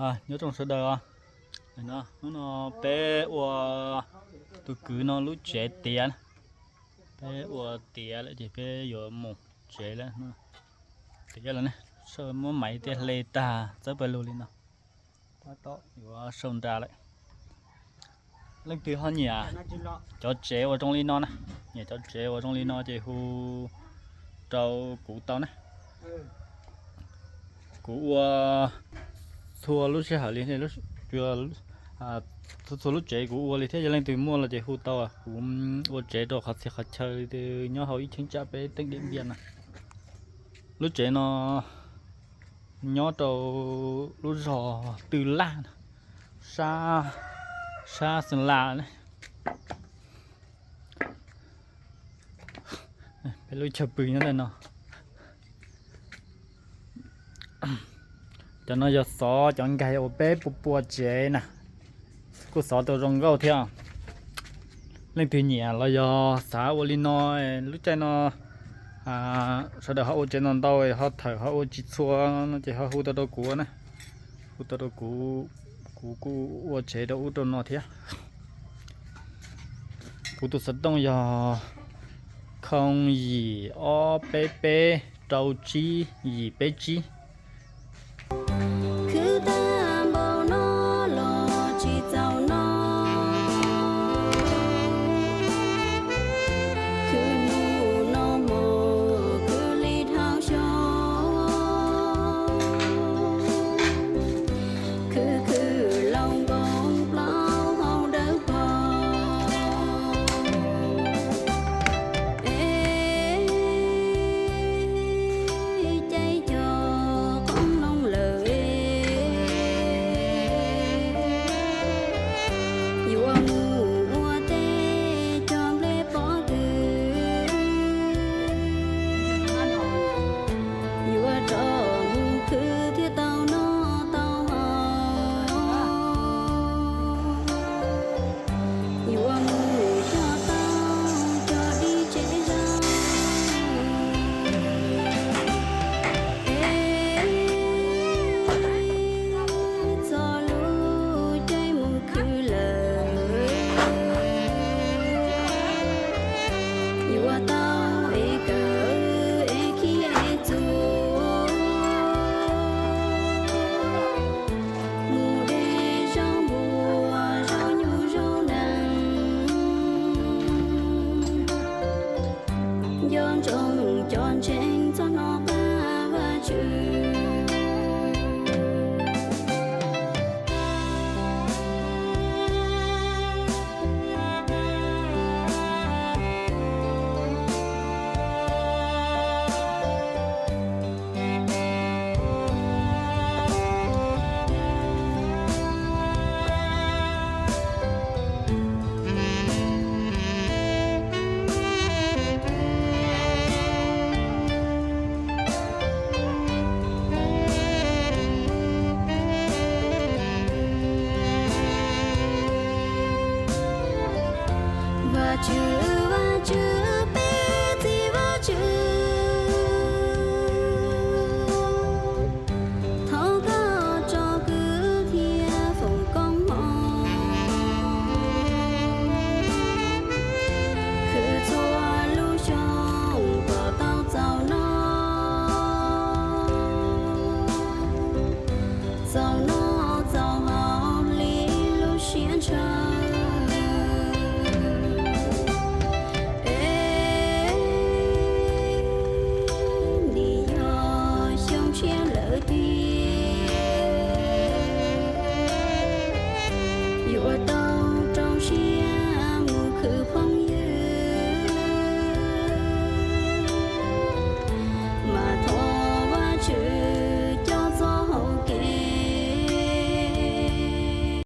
Nyob zoo sawv daws os. Hnub no peb ua tus kwv no lub tsev tiav. Peb ua tiav lawm ces peb yuav mus tsev lawm. Tiav lawm ne, muab maiv tej hle tag txawb pawg lug li no. Yuav sau nra lawm. Leej twg ho nyiam cov tsev uas zoo li no na, nyiam cov tsev uas zoo li no ces hu rau kuv tau na. Kuv ua txhua lub sij hawm li, txhua lub tsev kuv ua li thiab, yog leej twg muaj los ces hu tau. Kuv ua tsev rau qhov txhia qhov chaw li nyob hauv ib cheeb tsam peb teej Diam Npiam no. Lub tsev no nyob rau lub zos Tw Laj, sab Xeem Las ne. Peb lub chaw pw nyob ntawm no. Cov no yog xov cov nkaig uas peb puas pua tsev na, kuj xov tau zoo nkauj thiab. Leej twg nyiam los yog xav ua li no, lub caij no sawv daws ho ua tsev ntau ntau, ho thawm ho ua tsis txhua no ces ho hu tau rau kuv na. Hu tau rau kuv, kuv kuj ua tsev rau ub rau no thiab. Kuv tus xov tooj yog khoo yim ob peb peb rau tsib yim peb tsib. Khwv tag npaum no los tsis txaus no, khwv hnub no hmo khwv li dhau xyoo, khwv khwv laus nkoos plaub hau dawb paug. Caij cog qoob loo lawm, yuav mus ua teb cog nplej pob kws, yuav rov mus khwv thiaj tau noj tau haus. Yuav mus cog taub cog dib tsev zog, es txog lub caij mus khwv lawm, yuav tau es kawm es khib es txuas, mus de zaub npua zaub nyuj zaub nees, nco ntsoov cov ntseeg txog hnov qab Vajtswv. Vajtswv